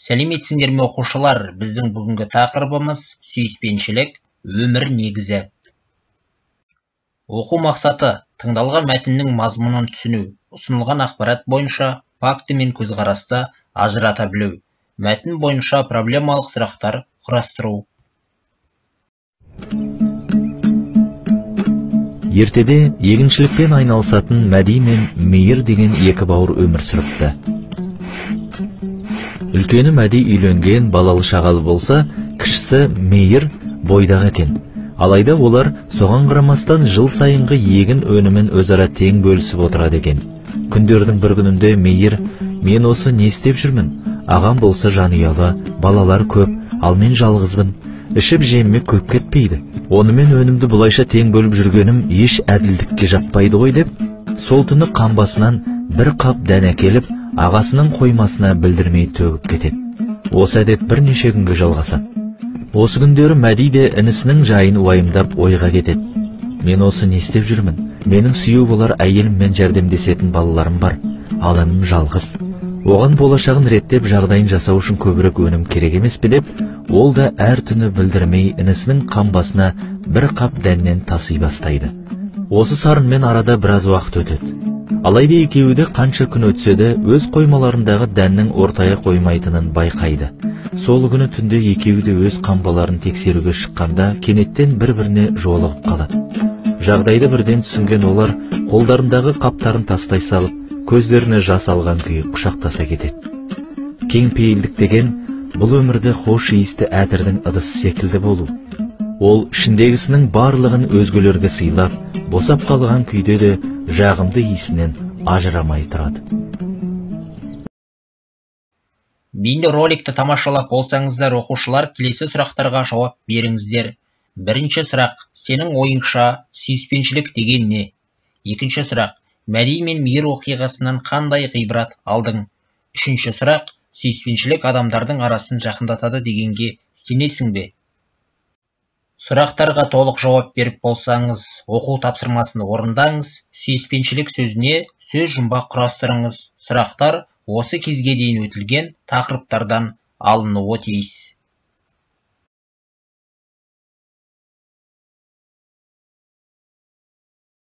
Сәлеметсіңдер ме, оқушылар? Біздің бүгінгі тақырыбымыз сүйіспеншілік, өмір негізі. Оқу мақсаты: тыңдалған мәтіннің мазмұнын түсіну, ұсынылған ақпарат бойынша факті мен көзқарасты ажырата білу, мәтін бойынша проблемалық сұрақтар құрастыру. Ертеде егіншілікпен айналысатын Мәди мен Мейір деген екі бауыр өмір сүріпті. Үлкені Мәди үйленген, балалы шағалы болса, кішісі Мейір бойдақ екен. Алайда олар соған қарамастан жыл сайынғы егін өнімін өзара тең бөлісіп отырады екен. Күндердің бір күнінде Мейір: «Мен осы не істеп жүрмін? Ағам болса жанұялы, балалар көп, ал мен жалғызбын. Ішіп жеміме көп кетпейді. Онымен өнімді бұлайша тең бөліп жүргенім еш әділдікке жатпайды ғой» деп, сол түні қамбасынан бір қап дән әкеліп, ағасының қоймасына білдірмей төгіп кетеді. Осы әдет бірнеше күнге жалғасады. Осы күндері Мәди де інісінің жайын уайымдап ойға кетеді. «Мен осы не істеп жүрмін? Менің сүйеу болар әйеліммен жәрдемдесетін балаларым бар, ал інім жалғыз. Оған болашағын реттеп, жағдайын жасау үшін көбірек өнім керек емес пе?» деп, ол да әр түні білдірмей інісінің қамбасына бір қап дәннен таси бастайды. Осы сарынмен арада біраз уақыт өтеді. Алайда екеуі де қанша күн өтсе де өз қоймаларындағы дәннің ортая қоймайтынын байқайды. Сол күні түнде екеуі де өз қамбаларын тексеруге шыққанда кенеттен бір-біріне жолығып қалады. Жағдайды бірден түсінген олар қолдарындағы қаптарын тастай салып, көздеріне жас алған күйі құшақтаса кетеді. Кеңпейілдік деген бұл өмірде хош иісті әтірдің ыдысы секілді болу. Ол ішіндегісінің барлығын өзгелерге сыйлап, босап қалған күйде де жағымды иісінен ажырамай тұрады. Бейнероликті тамашалап болсаңыздар, оқушылар, келесі сұрақтарға жауап беріңіздер. Бірінші сұрақ: сенің ойыңша сүйіспеншілік деген не? Екінші сұрақ: Мәди мен Мейір оқиғасынан қандай ғибрат алдың? Үшінші сұрақ: сүйіспеншілік адамдардың арасын жақындатады дегенге сенесің бе? Сұрақтарға толық жауап беріп болсаңыз, оқу тапсырмасын орындаңыз, сүйіспеншілік сөзіне сөз жұмбақ құрастырыңыз. Сұрақтар осы кезге дейін өтілген тақырыптардан алынуы тиіс.